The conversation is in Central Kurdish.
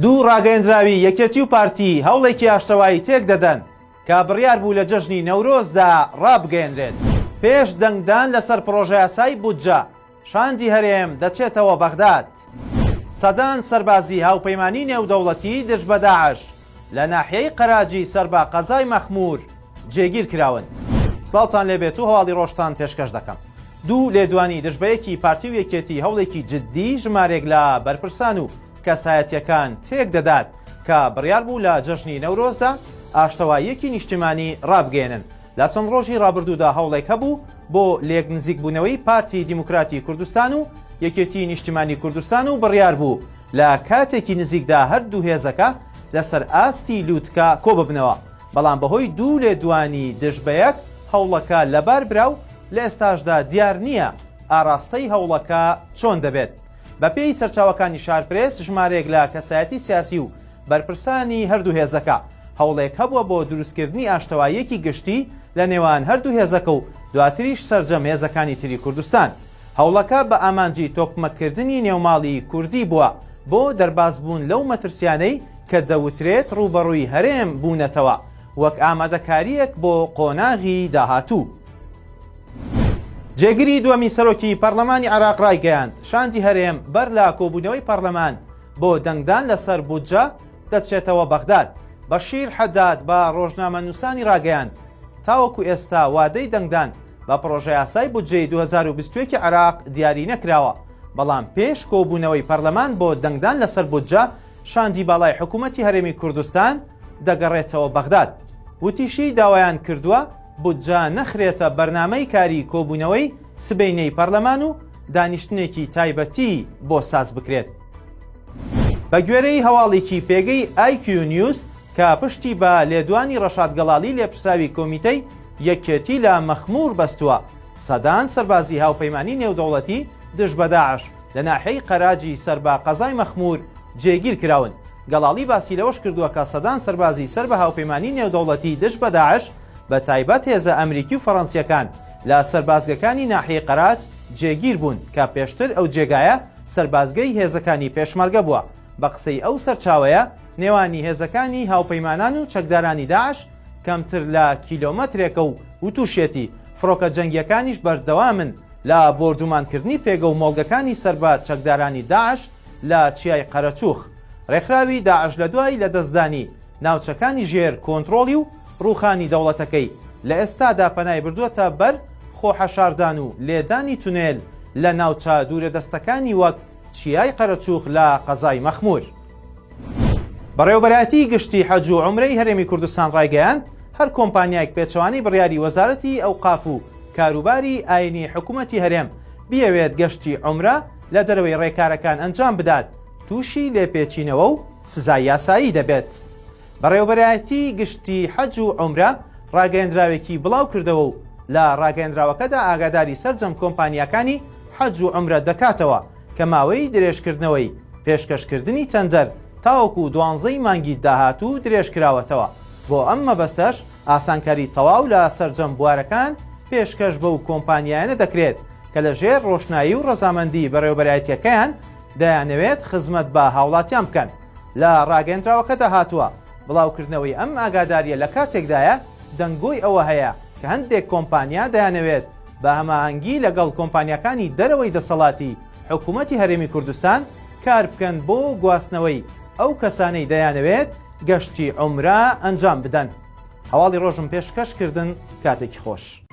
دوو ڕاگەیەندراوی یەکێتی و پارتی هەوڵێکی ئاشتەوایی تێک دەدەن کە بڕیار بوو لە جەژنی نەورۆزدا ڕابگەیەنرێت. پێش دەنگدان لەسەر پڕۆژەیاسای بودجە، شاندی هەرێم دەچێتەوە بەغداد. سەدان سەربازی هاوپەیمانی نێودەوڵەتی دژ بە داعش لە ناحیەی قەراجی سەر بە قەزای مەخموور جێگیر کراون. سڵاوتان لێبێت و هەواڵی ڕۆژتان پێشکەش دەکەم. دوو لێدوانی دژبەیەکی پارتی و یەکێتی هەوڵێکی جددی ژمارێک لە بەرپرسان و کەسایەتییەکان تێک دەدات کە بڕیار بوو لە جەژنی نەورۆزدا ئاشتەواییەکی نیشتیمانی ڕابگەیەنن. لە چەند ڕۆژی ڕابردوودا هەوڵێک هەبوو بۆ لێک نزیکبوونەوەی پارتی دیموکراتی کوردستان و یەکێتی نیشتیمانی کوردستان و بڕیار بوو لە کاتێکی نزیکدا هەردوو هێزەکە لەسەر ئاستی لوتکە کۆببنەوە، بەڵام بەهۆی دوو لێدوانی دژ بەیەک هەوڵەکە لەبار برا و لە ئێستاشدا دیار نییە ئاراستەی هەوڵەکە چۆن دەبێت. بەپێی سەرچاوەکانی شارپرێس ژمارەیەک لە کەسایەتی سیاسی و بەرپرسانی هەردوو هێزەکە هەوڵێک هەبووە بۆ دروستکردنی ئاشتەواییەکی گشتی لە نێوان هەردوو هێزەکە و دواتریش سەرجەم هێزەکانی تری کوردستان. هەوڵەکە بە ئامانجی تۆکمەکردنی نێوماڵی کوردی بووە بۆ دەربازبوون لەو مەترسیانەی کە دەوترێت ڕووبەڕووی هەرێم بوونەتەوە وەک ئامادەکارییەک بۆ قۆناغی داهاتوو. جێگری دووەمی سەرۆکی پەرلەمانی عێراق ڕایگەیاند، شاندی هەرێم بەر لە کۆبوونەوەی پەرلەمان بۆ دەنگدان لەسەر بودجە دەچێتەوە بەغداد. بەشیر حەداد بە ڕۆژنامەنووسانی ڕاگەیاند، تاوەکو ئێستا وادەی دەنگدان بە پڕۆژەیاسای بودجەی 2021 عێراق دیاری نەکراوە، بەڵام پێش کۆبوونەوەی پەرلەمان بۆ دەنگدان لەسەر بودجە، شاندی باڵای حکوومەتی هەرێمی کوردستان دەگەڕێتەوە بەغداد. وتیشی، داوایان کردووە بودجە نەخرێتە بەرنامەی کاری کۆبوونەوەی سبەینێی پەرلەمان و دانیشتنێکی تایبەتی بۆ ساز بکرێت. بەگوێرەی هەواڵێکی پێگەی ئای کیو نیوز کە پشتی بە لێدوانی ڕەشاد گەڵاڵی لێپرسراوی کۆمیتەی یەکێتی لە مەخموور بەستووە، سەدان سەربازی هاوپەیمانی نێودەوڵەتی دژ بە داعش لە ناحیەی قەراجی سەر بە قەزای مەخموور جێگیر کراون. گەڵاڵی باسی لەوەش کردووە کە سەدان سەربازی سەر بە هاوپەیمانی نێودەوڵەتی دژ بە داعش بە تایبەت هێزە ئەمریکی و فەڕەنسییەکان لە سەربازگەکانی ناحیەی قەراج جێگیر بوون کە پێشتر ئەو جێگایە سەربازگەی هێزەکانی پێشمەرگە بووە. بە قسەی ئەو سەرچاوەیە، نێوانی هێزەکانی هاوپەیمانان و چەکدارانی داعش کەمتر لە کیلۆمەترێکە و وتوشیەتی، فڕۆکە جەنگییەکانیش بەردەوامن لە بۆردومانکردنی پێگە و مۆڵگەکانی سەر بە چەکدارانی داعش لە چیای قەرەچوخ. ڕێکخراوی داعش لە دوای لەدەستدانی ناوچەکانی ژێر کۆنترۆڵی و ڕووخانی دەوڵەتەکەی، لە ئێستادا پەنای بردووەتە بەر خۆحەشاردان و لێدانی تونێل لە ناوچە دوورەدەستەکانی وەک چیای قەرەچوخ لە قەزای مەخموور. بەڕێوەبەرایەتیی گشتی حەج و عومرەی هەرێمی کوردستان ڕایگەیاند، هەر کۆمپانیایەک پێچەوانەی بڕیاری وەزارەتی ئەوقاف و کاروباری ئاینی حکومەتی هەرێم بیەوێت گەشتی عومرە لە دەرەوەی ڕێکارەکان ئەنجام بدات، تووشی لێپێچینەوە و سزای یاسایی دەبێت. بەڕێوەبەرایەتیی گشتی حەج و عومرە ڕاگەیەندراوێکی بڵاوکردەوە و لە ڕاگەیەندراوەکەدا ئاگاداری سەرجەم کۆمپانیاکانی حەج و عومرە دەکاتەوە کە ماوەی درێژکردنەوەی پێشکەشکردنی تەندەر تاوەکو دوانزەی مانگی داهاتوو درێژکراوەتەوە، بۆ ئەم مەبەستەش ئاسانکاری تەواو لە سەرجەم بوارەکان پێشکەش بەو کۆمپانیایانە دەکرێت کە لە ژێر ڕۆشنایی و ڕەزامەندی بەڕێوەبەرایەتیەکەیان دەیانەوێت خزمەت بە هاوڵاتیان بکەن. لە ڕاگەیەندراوەکەدا هاتووە، بڵاوکردنەوەی ئەم ئاگادارییە لە کاتێکدایە دەنگۆی ئەوە هەیە کە هەندێک کۆمپانیا دەیانەوێت بە هەماهەنگی لەگەڵ کۆمپانیاکانی دەرەوەی دەسەڵاتی حکومەتی هەرێمی کوردستان کاربکەن بۆ گواستنەوەی ئەو کەسانەی دەیانەوێت گەشتی عومرە ئەنجام بدەن. هەواڵی ڕۆژم پێشکەش کردن کاتێکی خۆش.